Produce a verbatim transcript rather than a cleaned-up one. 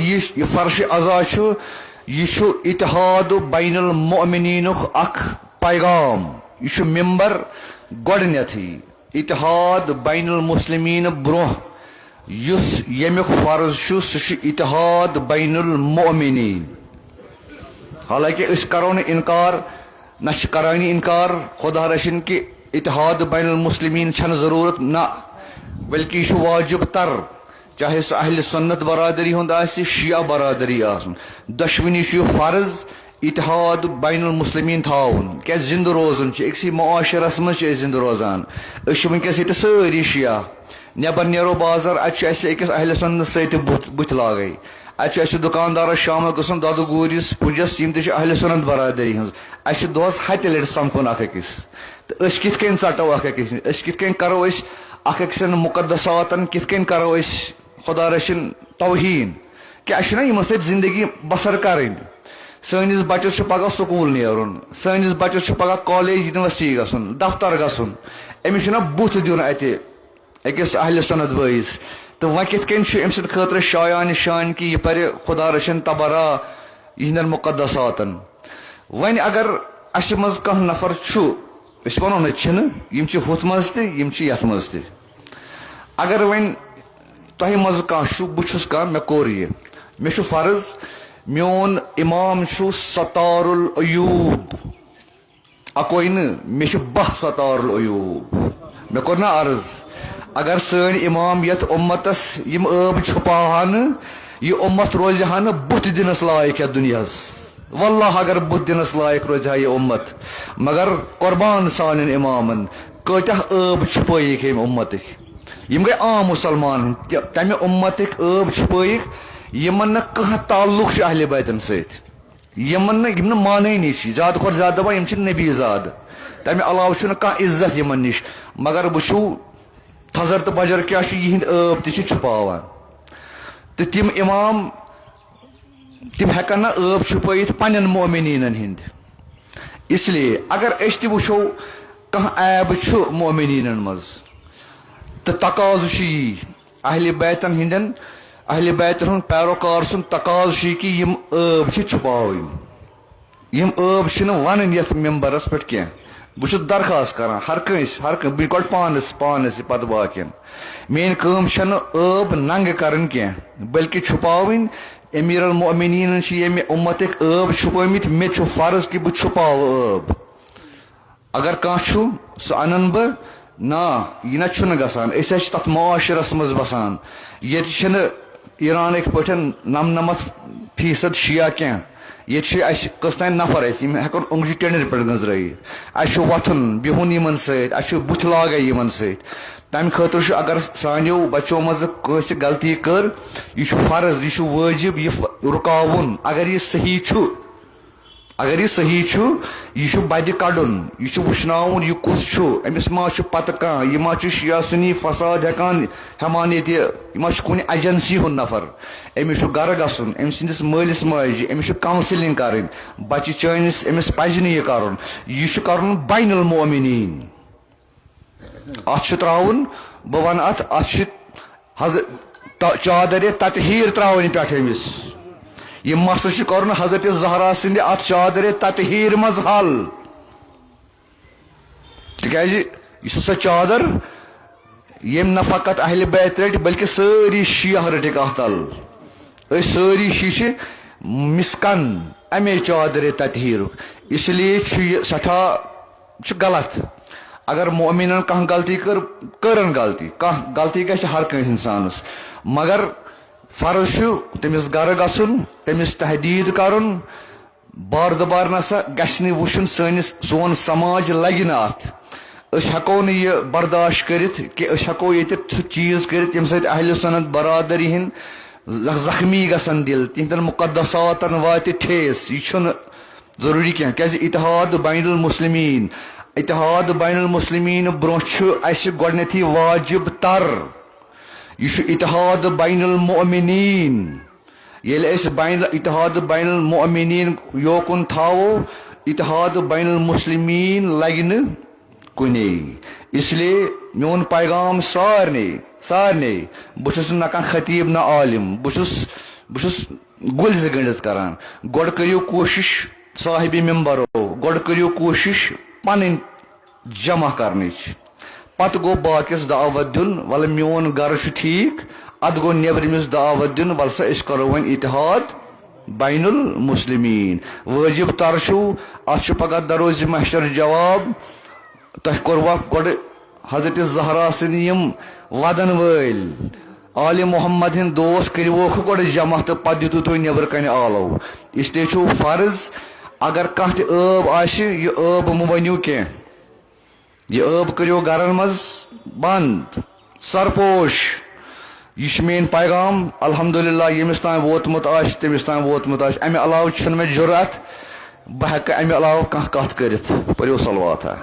یہِ یہِ فرش عزا چھُ، یہِ چھُ اتحاد بین المؤمنینُک اکھ پیغام۔ یہِ چھُ ممبر گۄڈٕنیتھٕے۔ اتحاد بین المسلمین برونٛہہ یُس ییٚمیُک فرض چھُ، سُہ چھُ اتحاد بین المؤمنین۔ حالانکہ أسۍ کرو نہٕ انکار، نہ چھِ کرٲنی انکار خدا رٔچھِن کہِ اتحاد بین المسلمین چھنہٕ ضرورت، نہ، بلکہ یہِ چھُ واجب تر، چاہے سُہ اہل سنت برادری ہُنٛد آسہِ، شیعہ برادری آسُن، دۄشوٕنی چھُ یہِ فرض اتحاد بین المسلمین تھاوُن۔ کیازِ زندٕ روزُن چھُ، أکسٕے معاشرس منٛز چھِ أسۍ زندٕ روزان۔ أسۍ چھِ وٕنکیٚس ییٚتہِ سٲری شیعہ۔ نٮ۪بر نیرو بازر، اتہِ چھُ اسہِ أکِس اہل سنت سۭتۍ تہِ بُتھ بُتھِ لاگے۔ اتہِ چھُ اسہِ دُکاندارس شامس گژھُن، دۄدٕ گوٗرِس، پُجس، یِم تہِ چھِ اہل سنت برادری ہٕنٛز۔ اسہِ چھُ دۄہس ہتہِ لٹہِ سمکھُن اکھ أکِس۔ تہٕ أسۍ کِتھ کٔنۍ ژٹو اکھ أکِس نِش؟ أسۍ کِتھ کٔنۍ کرو أسۍ اکھ أکۍ سٕنٛدٮ۪ن مُقدساتن، کِتھ کٔنۍ کرو أسۍ خدا رٔچھِن توہین؟ کیٛاہ چھُنہ یِمن سۭتۍ زندگی بسر کرٕنۍ؟ سٲنِس بچس چھُ پگاہ سکوٗل نیرُن، سٲنِس بچس چھُ پگاہ کالج، یونیورسٹی گژھُن، دفتر گژھُن، أمِس چھُنہ بُتھ دیُن اتہِ أکِس اہل سنت بٲیِس۔ تہٕ وۄنۍ کِتھ کٔنۍ چھُ أمۍ سٕنٛدِ خٲطرٕ شایان شان کہِ یہِ پرِ خدا رٔچھِن تبرا یِہنٛدٮ۪ن مُقدساتن؟ وۄنۍ اگر اسہِ منٛز کانٛہہ نفر چھُ، أسۍ ونو نہٕ چھِنہٕ، یِم چھِ ہُتھ منٛز تہِ، یِم چھِ یتھ منٛز تہِ۔ اگر وۄنۍ تۄہہِ منٛز کانٛہہ چھُ، بہٕ چھُس کانٛہہ، مےٚ کوٚر یہِ، مےٚ چھُ فرض، میون امام چھُ ستار العیوب، اکوے نہٕ، مےٚ چھُ باہ ستار العیوب۔ مےٚ کوٚر نا عرض، اگر سٲنۍ امام یتھ امتس یِم عٲب چھُپاوہا نہٕ، یہِ امت روزِ ہا نہٕ بُتھ دِنس لایق یتھ دُنیاہس۔ واللہ اگر بُتھ دِنس لایق روزِ ہا یہِ امت، مگر قربان سانٮ۪ن امامن، کۭتیاہ عٲب چھُپٲیِکھ ییٚمہِ امتٕکۍ۔ یِم گٔے عام مسلمان ہٕنٛدۍ، تہِ-، تمہِ امتٕکۍ عٲب چھُپٲیِکھ یِمن نہٕ کانٛہہ تعلق چھُ اہل بیتن سۭتۍ۔ یِمن نہٕ، یِم نہٕ مانٲنی چھِ، زیادٕ کھۄتہٕ زیادٕ دَپان یِم چھِ نبی زاد، تَمہِ علاوٕ چھُنہٕ کانٛہہ عزت یِمن نِش۔ مگر وٕچھِو، تھزر تہٕ بجر کیٛاہ چھُ، یِہِنٛدۍ عٲب تہِ چھِ چھُپاوان۔ تہٕ تِم اِمام، تِم ہٮ۪کن نہٕ عٲب چھُپٲیِتھ پننٮ۪ن مؤمنیٖنن ہِنٛدۍ۔ اس لیے اگر أسۍ تہِ وٕچھو، کانٛہہ عیب چھُ مؤمنیٖنن منٛز، تہٕ تقاضہٕ چھُ یی، اہل بیتن ہٕنٛدٮ۪ن، اہل بیتن ہُنٛد پیروکار سُنٛد تقاضہٕ چھُ یہِ کہِ یِم عٲب چھِ چھُپاوٕنۍ۔ یِم عٲب چھِنہٕ وَنٕنۍ یَتھ ممبرس پٮ۪ٹھ کینٛہہ۔ بہٕ چھُس درخواست کران ہر کٲنٛسہِ، ہر کٲنٛسہِ، بہٕ گۄڈٕ پانس، پانس تہٕ پتہٕ باقین۔ میٲنۍ کٲم چھَنہٕ عٲب ننٛگہٕ کرٕنۍ کینٛہہ، بلکہِ چھُپاوٕنۍ۔ امیر المؤمنیٖنن چھِ ییٚمہِ اُمتٕکۍ عٲب چھُپٲومٕتۍ، مےٚ چھُ فرض کہِ بہٕ چھُپاوٕ عٲب۔ اگر کانٛہہ چھُ، سُہ اَنَن بہٕ۔ نا، یہِ نہ چھُنہٕ گژھان۔ أسۍ حظ چھِ تَتھ معاشرَس منٛز بَسان۔ ییٚتہِ چھِنہٕ ایرانٕکۍ پٲٹھۍ نَمنَمَتھ فیٖصد شِیا کینٛہہ۔ ییٚتہِ چھِ اَسہِ کٔژ تام نفر اَسہِ، یِم ہٮ۪کَن اوٚنٛگجہِ ٹیٚنٛڈِر پٮ۪ٹھ گٔنٛزرٲیِتھ۔ اَسہِ چھُ وۄتھُن، بِہُن یِمَن سۭتۍ، اَسہِ چھُ بُتھِ لاگَے یِمَن سۭتۍ۔ تَمہِ خٲطرٕ چھُ، اگر سانیو بَچو منٛزٕ کٲنٛسہِ غلطی کٔر، یہِ چھُ فرض، یہِ چھُ وٲجِب، یہِ ف-، رُکاوُن۔ اگر یہِ صحیح چھُ، اگر یہِ صحیح چھُ، یہِ چھُ بدِ کڑُن، یہِ چھُ وٕچھناوُن، یہِ کُس چھُ، أمِس ما چھُ پتہٕ کانٛہہ، یہِ ما چھُ شیعہ سُنی فساد ہٮ۪کان ہٮ۪مان ییٚتہِ، یہِ ما چھُ کُنہِ ایجنسی ہُنٛد نفر، أمِس چھُ گرٕ گژھُن، أمۍ سٕنٛدِس مٲلِس ماجہِ، أمِس چھُ counselling کرٕنۍ، بچہِ چٲنِس، أمِس پزِ نہٕ یہِ کرُن، یہِ چھُ کرُن بین المؤمنین۔ اتھ چھُ تراوُن، بہٕ ونہٕ اتھ، اتھ چھِ حض-، تا-، چادرِ تطہیر تراوٕنۍ پٮ۪ٹھ أمِس۔ یہِ مسلہٕ چھُ کرُن حضرت زہرا سٕنٛدِ اتھ چادرِ تطہیر منٛز حل۔ تِکیازِ یہِ چھِ سۄ چادر، ییٚمۍ نہ فقط اہل بیت رٔٹۍ، بلکہِ سٲری شیعہ رٔٹِکھ اتھ تل۔ أسۍ سٲری شیعہ چھِ مسکن امے چادرِ تطہیرُک۔ اس لیے چھُ یہِ سٮ۪ٹھاہ چھُ غلط۔ اگر مؤمنن کانٛہہ غلطی کٔر، کٔرٕن غلطی، کانٛہہ غلطی گژھِ ہر کٲنٛسہِ انسانس، مگر فرض چھُ تٔمِس گرٕ گژھُن، تٔمِس تحدید کرُن، بار دُبار نسا گژھِ نہٕ وٕچھُن سٲنِس، سون سماج لگہِ نہٕ اتھ۔ أسۍ ہٮ۪کو نہٕ یہِ برداشت کٔرِتھ کہِ أسۍ ہٮ۪کو ییٚتہِ سُہ چیٖز کٔرِتھ ییٚمہِ سۭتۍ اہل سنت برادری ہٕنٛدۍ زخ-، زخمی گژھن دِل، تِہنٛدٮ۪ن مقدساتن واتہِ ٹھیس۔ یہِ چھُنہٕ ضروٗری کینٛہہ، کیازِ اتحاد بین المسلمین، اتحاد بین المسلمین برونٛہہ چھُ اسہِ گۄڈٕنیتھٕے واجب تر، یہِ چھُ اتحاد بین المؤمنین۔ ییٚلہِ أسۍ بین، اتحاد بین المؤمنین یوکُن تھاوو، اتحاد بین المسلمین لگہِ نہٕ کُنے۔ اس لیے میون پیغام سارنے، سارنے، بہٕ چھُس نہٕ نہ کانٛہہ خطیب نہ عالم، بہٕ چھُس بہٕ چھُس گُلۍ زٕ گٔنٛڈِتھ کران۔ گۄڈٕ کٔرِو کوٗشِش، صاحبِ مِمبرو، گۄڈٕ کٔرِو کوٗشِش پنٕنۍ جمع کرنٕچ۔ پتہٕ گوٚو باقیَس دعوت دیُن، وَلہٕ میون گرٕ چھُ ٹھیٖک، اَدٕ گوٚو نیبرِمِس دعوت دیُن، وَلہٕ سا أسۍ کرو وۄنۍ اتحاد بین المسلمین۔ وٲجِب تر چھُو، اَتھ چھُ پگاہ دروزِ محشر جواب۔ تۄہہِ کوٚروٕ گۄڈٕ حضرت زہرا سٕنٛدۍ یِم وَدَن وٲلۍ آلِ محمد ہٕنٛدۍ دوس، کٔرِووکھ گۄڈٕ جمع تہٕ پَتہٕ دِتِو تُہۍ نیٚبرٕ کَنہِ آلو۔ اس لیے چھُو فرض، اگر کانٛہہ تہِ ٲب آسہِ، یہِ ٲب مہٕ ؤنِو کینٛہہ۔ یہِ ٲب کٔرِو گَرَن منٛز بنٛد۔ سرپوش، یہِ چھُ میٛٲنۍ پیغام۔ الحمدللہ، ییٚمِس تام ووتمُت آسہِ، تٔمِس تام ووتمُت آسہِ۔ اَمہِ علاوٕ چھُنہٕ مےٚ جُرأت، بہٕ ہٮ۪کہٕ اَمہِ علاوٕ کانٛہہ کَتھ کٔرِتھ۔ پٔرِو صلواتہ۔